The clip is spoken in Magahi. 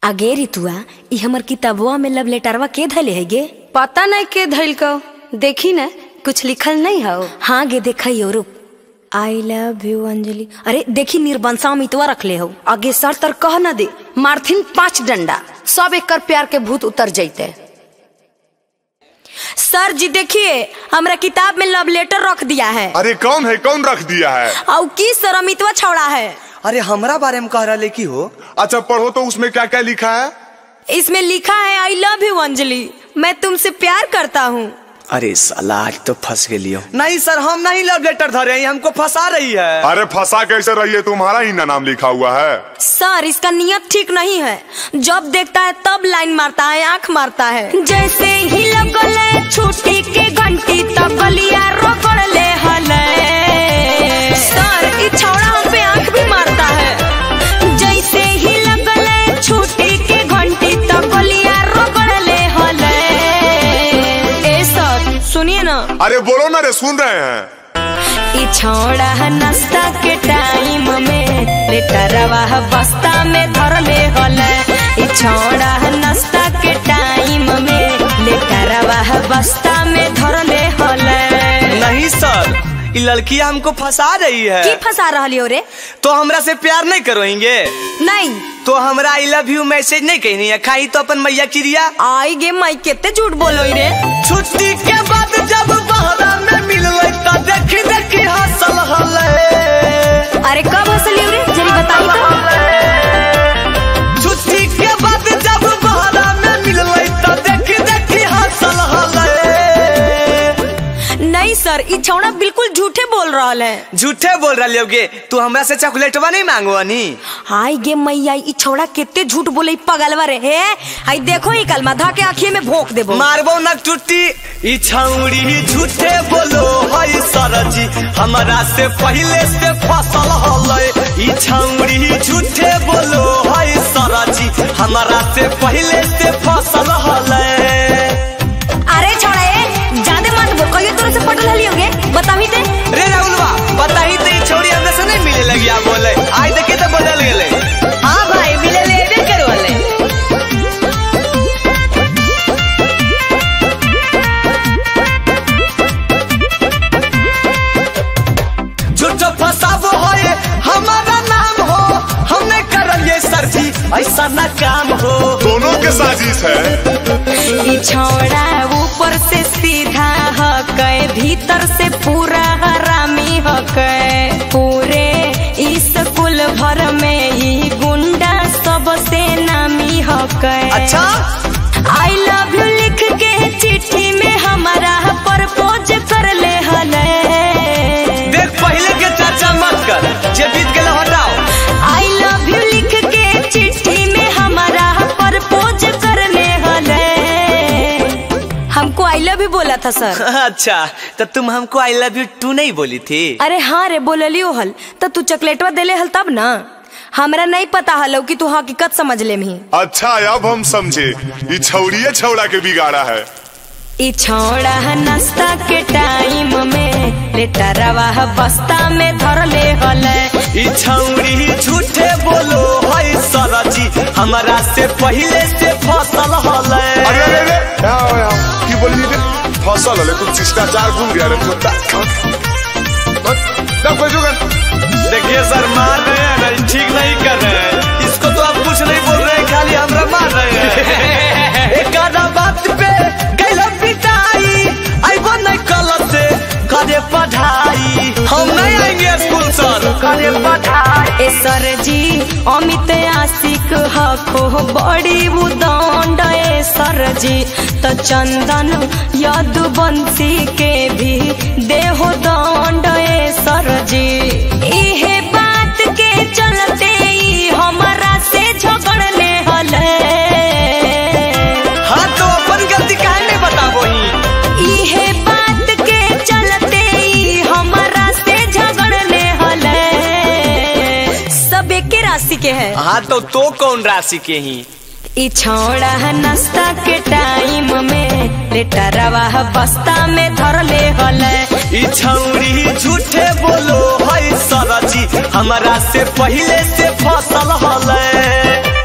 आगे रितुआ ई हमर किताबवा में लव लेटरवा के धैले है गे? पता नहीं के धैल को, देखी ना कुछ लिखल नहीं हो। हाँ गे देखई रुक, I love you Anjali. अरे देखी निर्बंसा मितवा रख ले हो। आगे सर तर कह न दे, मारथिन 5 डंडा, सब एकर प्यार के भूत उतर जैते। सर जी देखिए हमरा किताब में लव लेटर रख दिया है। अरे कौन है, कौन रख दिया है? औ की सर अमितवा छौड़ा है। अरे हमरा बारे में कह रहा की हो। अच्छा पढ़ो तो उसमें क्या क्या लिखा है? इसमें लिखा है I love you Anjali, मैं तुमसे प्यार करता हूँ। अरे साला आज तो फंस गई। नहीं सर हम नहीं लव लेटर धरे हैं, हमको फंसा रही है। अरे फंसा कैसे रही है, तुम्हारा ही ना नाम लिखा हुआ है। सर इसका नियत ठीक नहीं है, जब देखता है तब लाइन मारता है, आँख मारता है। जैसे ही लगल छुट्टी के घंटी तब गलिया रगड़ ले हले। सर ई छौड़ा हम पे आँख भी मारता है। जैसे ही लगल छुट्टी के घंटी तब गलिया रगड़ ले हले। ए सर सुनिए ना। अरे बोलो ना रे, सुन रहे हैं। ई छौड़ा नाश्ता के टाइम में लेटरवा बस्ता में धर ले हले। ई छौड़ा नाश्ता के टाइम में लेटरवा बस्ता में धर ले हले। नहीं सर ये लड़की हमको फंसा रही है। की फंसा रही हो रे? तो हमरा से प्यार नहीं करोगे? नहीं। तो हमरा I love you message नहीं कहनी है, खाई तो अपन मैया क्रिया। आई गे माई केते झूठ बोलो रे। छुट्टी के बाद जब बहरा में मिलले त देखी देखी हंसल हले। अरे कब हंसली रे जरी बताई तो। छुट्टी के बाद जब बहरा में मिलले त देखी देखी हंसल हले। नहीं सर ई छौड़ा बिल्कुल झूठे बोल रहा है। झूठे बोल रहा होगे तू, हमरा से चॉकलेटवा नहीं मांगो नी। हाय गे मैया ई छौड़ा केते झूठ बोले पगलवा रे। हे आई देखो ई कलमा धा के आँखी में भोंक देबो, मारबो न टूटी। ई छौड़ी झूठे बोलो है सर जी, हमरा से पहले से फसल हले। ई छौड़ी झूठे बोलो है सर जी, हमरा से पहले से फसल हले। अरे छौड़ा ज्यादा मत बोल, कहियो तोरे से पटल हली होगे बताही ते। रे राहुलवा बताही ते, छोड़ी हमरा से नहीं मिले लगिया बोले, आई देखे तो बदल गेले। हां भाई मिले ले एबे करवाले। झूठ फसाबो होए हमारा नाम हो, हमने करलिए सर जी ऐसा ना काम हो। दोनों के साजिश है। ई छौड़ा ऊपर से सीधा हकै, भीतर से पूरा हरामी हकै। पूरे स्कूल भर में ई गुंडा सबसे नामी हकै। अच्छा I love you लिख के चिट्ठी में हमारा प्रपोज कर ले हले। देख पहले के चर्चा मत कर, जे बीत गेल हटाओ। I love you लिख के चिट्ठी में हमारा प्रपोज कर ले हले। हमको I love you बोला था सर। अच्छा तो तुम हमको I love you to नहीं बोली थी? अरे हाँ रे बोललियो हल, तो तू चॉकलेटवा देले हल तब ना। हमरा नहीं पता हलो कि तू हकीकत समझ ले मी। अच्छा अब हम समझे, ई छौड़िए छौड़ा के बिगाड़ा है। ई छौड़ा नाश्ता के टाइम में लेटरवा बस्ता में धर ले हले। ई छौड़ी झूठे बोलो है सर जी, हमरा से पहले से फसल हले। अरे अरे अरे की बोली रे? फसल हले तू शिष्टाचार भूल गया रे तू। देखिए सर मार रहे हैं नहीं, ठीक नहीं कर रहे हैं इसको, तो आप कुछ नहीं बोल रहे हैं, खाली हमरा मार रहे हैं। एक बात पे गैला पिटाई, आइबो नहीं कल से करे पढ़ाई। हम नहीं आएंगे स्कूल सर, करे पढ़ाई। ए सर जी अमित आशिक हको बड़ी उदंड। ए सर जी तो चंदन यदुवंशी के भी देहो दंड। ए सर जी इहे बात के चलते हमारा से झगड़ ले हले। हाँ तो अपन गलती काहे नहीं बताबो ही? इहे बात के चलते हमारा से झगड़ ले हले। सब एके राशि के है। हाँ तो कौन राशि के ही? ई छौड़ा नाश्ता के टाइम में लेटरवा बस्ता में धर ले हले। ई छौड़ी झूठे बोलो है सर जी, हमरा से पहले से फसल हले।